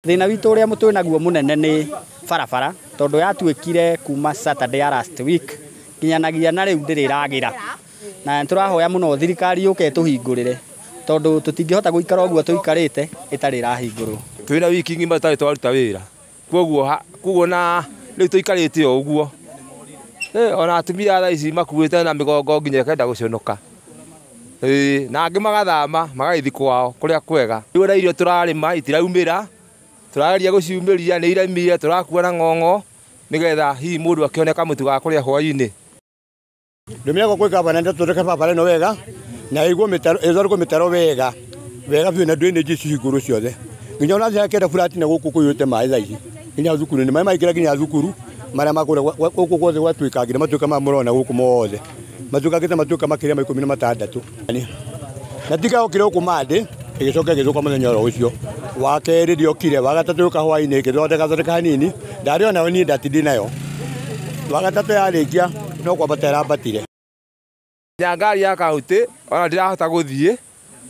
Thĩna witũ ũrĩa twĩ naguo mũnene nĩ barabara tondũ yatuĩkire kuma Saturday ya last week nginyanagia na rĩu ndĩrĩ ĩragĩra, na nĩtũrahoya mũno thirikari yũke ĩtũhingũrĩre tondũ tũtingĩhota gũikara ũguo tũikarĩte ĩtarĩ ĩrahingũrwo. Twĩna wiki ng'ima tũtarĩ twaruta wĩra, koguo na rĩu tũikarĩte o ũguo. Ona atumia thaa ici makuĩte na mĩgongo nginya ĩkenda gũconoka. Na angĩ magathama magagĩthiĩ kwao kũrĩa kwega. Rĩu ona irio tũrarĩma itiraumĩra, tũrageria gũciumĩria nĩ iremire, tũrakua na ng'ong'o nĩgetha hihi mũndũ akĩone kamũtu ga kũrĩa hwaĩ-inĩ. Ndũmĩra gwĩ gavana ndatondeka barabara ĩno wega na ĩigwo mĩtaro, ĩthondekwo mĩtaro wega wega biũ na drainage cihingũrwo ciothe nginya ona thĩ kenda flat na gũkũ kũiyũrĩte maĩ thaa ici nginya thukuru nĩ maĩ maingĩra nginya thukuru marĩa makũrĩa gũkũ guothe gwatuĩkangire matuĩka maya mũrona gũkũ mothe matuĩkangĩte matuĩka makĩria ma 16 na tiga okire gũkũ mandĩ ĩgĩcoka ĩgĩthũka mũthenya oro ũcio wa kerĩ ndĩokire wa gatatũ yũka hwaĩ-inĩ ĩgĩthondeka thondeka hanini ndarĩ onayo niĩ ndatindĩ nayo wa gatatũ yarĩkia no kwambata ĩrambatire. Nginya ngari ya kaunti ona ndĩrahota gũthiĩ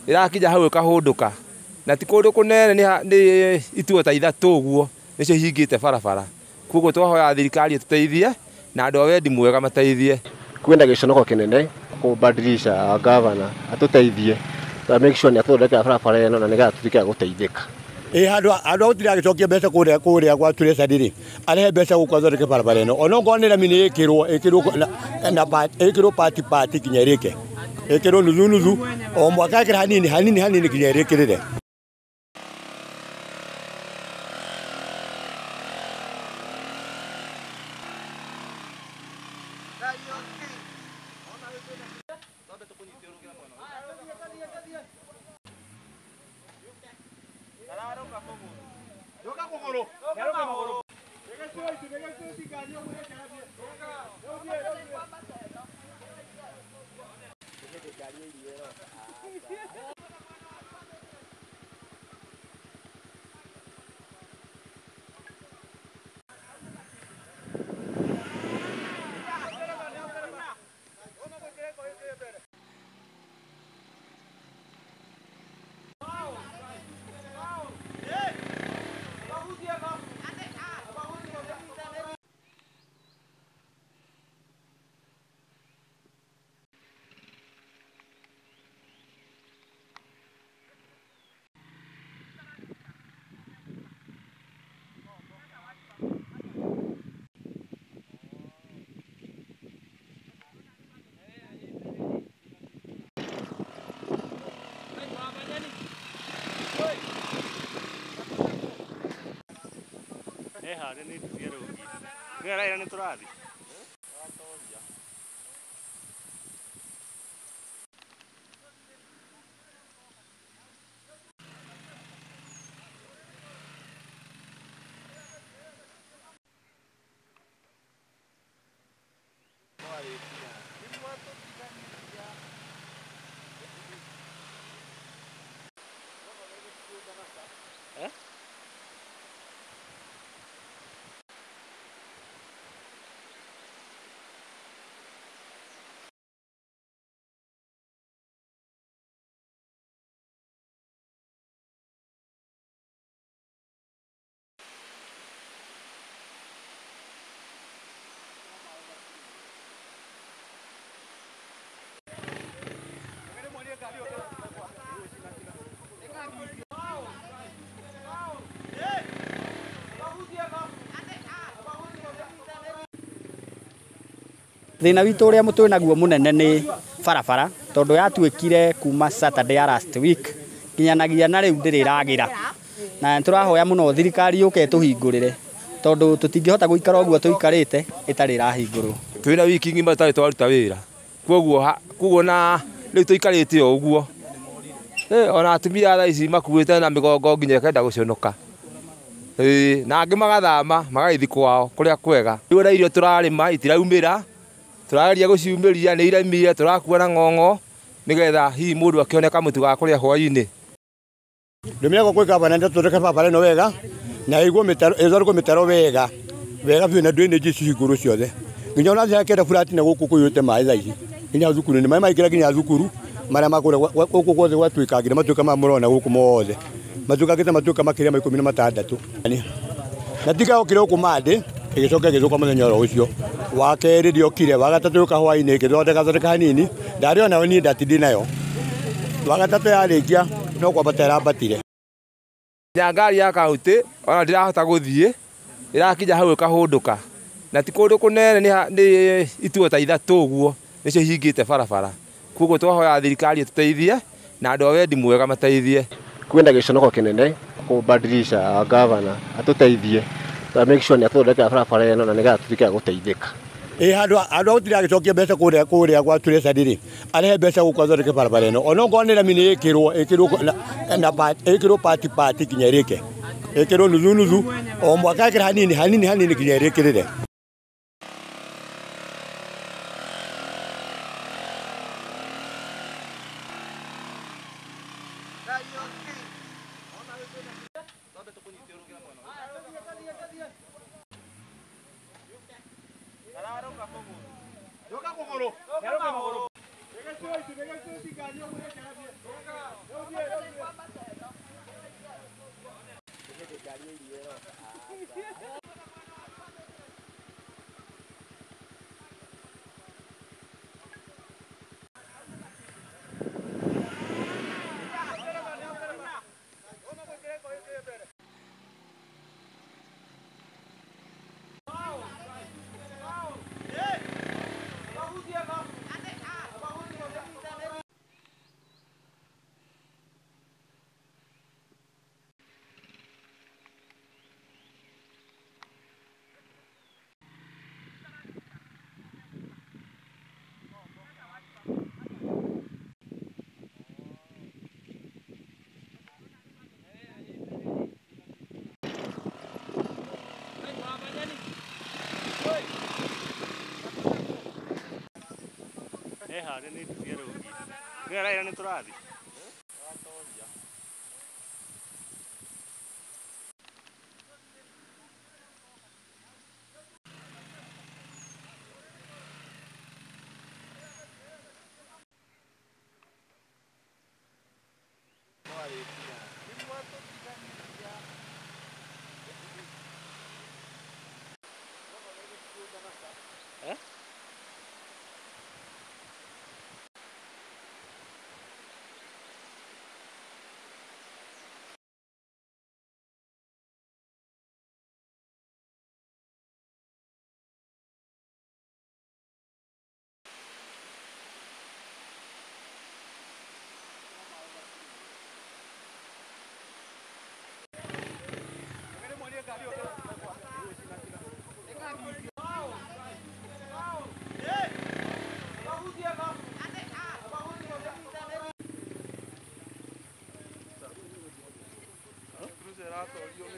ĩrakinya hau ĩkahũndũka na ti kũndũ kũnene nĩ ituo ta ithatũ ũguo nĩcio ihingĩte barabara, koguo twahoya thirikari ĩtũteithie na andũ a wendi mwega mateithie. Kwĩna gĩconoko kĩnene kũbadilisha gavana atũteithie ta make sure nĩ atũthondekera barabara ĩno na nĩgetha tũtuĩke a gũteithĩka. Handũ handũ gũtirĩ agĩcokia mbeca kũrĩa kũrĩa gwa treasury rĩ arehe mbeca gũkũ athondeke barabara ĩno ona okorwo nĩ rami nĩ ĩkĩrwo ĩkĩrwo na ĩkĩrwo pati pati nginya ĩrĩke ĩkĩrwo nuthu nuthu o mwaka ĩkĩra hanini hanini hanini nginya ĩrĩkĩrĩre. Thĩna witũ ũrĩa twĩ naguo mũnene nĩ barabara tondũ yatuĩkire kuma Saturday ya last week nginyanagia na rĩu ndĩrĩ ĩragĩra, na nĩtũrahoya mũno thirikari yũke ĩtũhingũrĩre tondũ tũtingĩhota gũikara ũguo tũikarĩte ĩtarĩ ĩrahingũrwo. Twĩna wiki ng'ima tũtarĩ twaruta wĩra, koguo na rĩu tũikarĩte o ũguo. Ona atumia thaa ici makuĩte na mĩgongo nginya ĩkenda gũconoka. Na angĩ magathama magagĩthiĩ kwao kũrĩa kwega. Rĩu ona irio tũrarĩma itiraumĩra, tũrageria gũciumĩria nĩ iremire, tũrakua na ng'ong'o nĩgetha hihi mũndũ akĩone kamũtu ga kũrĩa hwaĩ-inĩ. Ndũmĩra gwĩ gavana ndatondeka barabara ĩno wega na ĩigwo mĩtaro ĩthondekwo mĩtaro wega wega biũ na drainage cihingũrwo ciothe nginya ona thĩ kenda flat na gũkũ kũiyũrĩte maĩ thaa ici nginya thukuru nĩ maĩ maingĩra nginya thukuru marĩa makũrĩa gũkũ guothe gwatuĩkangire matuĩka maya mũrona gũkũ mothe. Matuĩkangĩte matuĩka makĩria ma 16. Na tiga yokire gũkũ Monday, ĩgĩcoka ĩgĩthũka mũthenya oro ũcio. Wa kerĩ ndĩokire, wa gatatũ yũka hwainĩ ĩgĩthondeka thondeka hanini, ndarĩ onayo niĩ ndatindire nayo. Wa gatatũ yarĩkia no kwambata ĩrambatire. Nginya ngari ya kaunti ona ndirahota gũthiĩ, ĩrakinya hau ĩkahũndũka. Na ti kũndũ kũnene, nĩ ituo ta ithatũ ũguo nĩcio ihingĩte barabara. Koguo twahoya thirikari ĩtũteithie na andũ a wendi mwega mateithie. Kwĩna gĩconoko kĩnene kũbadilisha gavana atũteithie ta make sure nĩ atũthondekera barabara ĩno na nĩgetha tũtuĩke a gũteithĩka. Ĩ handũ handũ gũtirĩ agĩcokia mbeca kũrĩa kũrĩa gwa treasury rĩ, arehe mbeca gũkũ athondeke barabara ĩno. Ona okorwo nĩ rami nĩ ĩkĩrwo ĩkĩrwo na ĩkĩrwo pati pati nginya ĩrĩke. Ĩkĩrwo nuthu nuthu, o mwaka ĩkĩra hanini hanini hanini nginya ĩrĩkĩrĩre.